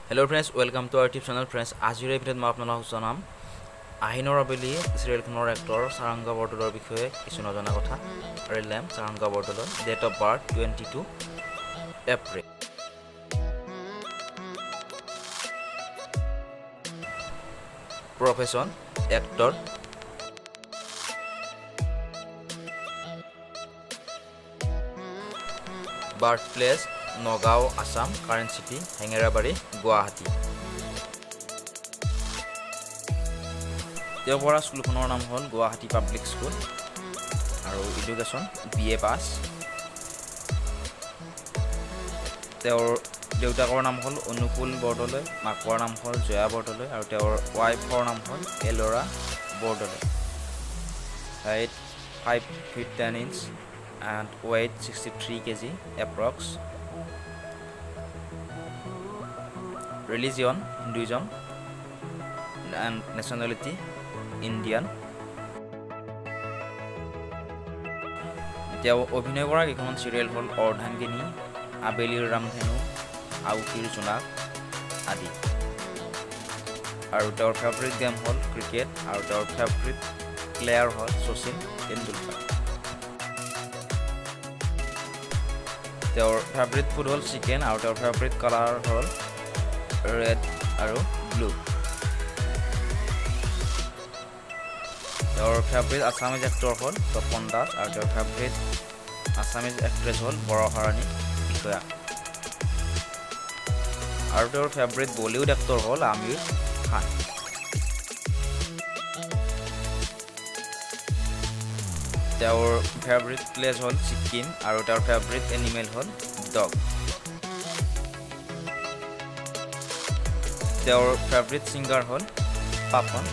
Hello friends, welcome to our YouTube channel. Friends, আজিৰ এই ভিডিঅ'ত মই আপোনালোকক জনাম আহিনৰ আবেলি চিৰিয়েলখনৰ এক্টৰ চাৰংগা বৰদলৈৰ বিষয়ে কিছু নজনা কথা। Real name Saranga Bordoloi, date of birth 22 April, profession actor, birth place Nagaon, Assam, current city Hengerabari, Guwahati. তেওঁ পঢ়া স্কুলখনৰ নাম হ'ল গুৱাহাটী পাব্লিক স্কুল আৰু এডুকেশ্যন বি এ পাছ। তেওঁৰ দেউতাকৰ নাম হ'ল অনুকূল বৰদলৈ, মাকৰ নাম হ'ল জয়া বৰদলৈ আৰু তেওঁৰ ৱাইফৰ নাম হ'ল এলৰা Bordoloi. Height 5 feet 10 inch and weight 63 kg approx. Religion Hinduism and nationality Indian. তেওঁ অভিনয় কৰা কেইখনমান চিৰিয়েল হ'ল অৰ্ধাংগিনী, আবেলিৰ ৰামধেনু, আউসীৰ জোনাক আদি। আৰু তেওঁৰ ফেভৰিট গেম হ'ল ক্ৰিকেট আৰু তেওঁৰ ফেভৰিট প্লেয়াৰ হ'ল শচীন তেণ্ডুলকাৰ। তেওঁৰ ফেভৰিট ফুড হ'ল চিকেন আৰু তেওঁৰ ফেভৰিট কালাৰ হ'ল ৰেড আৰু ব্লু। তেওঁৰ ফেভৰিট আছামিজ এক্টৰ হ'ল তপন দাস আৰু তেওঁৰ ফেভৰিট আছামিজ এক্ট্ৰেছ হ'ল বৰষাৰাণী বিষয়া আৰু তেওঁৰ ফেভৰিট বলিউড এক্টৰ হ'ল আমিৰ খান। তেওঁৰ ফেভৰিট প্লেচ হ'ল ছিকিম আৰু তেওঁৰ ফেভৰিট এনিমেল হ'ল ডগ। তেওঁৰ ফেভৰিট ছিংগাৰ হ'ল পাপন।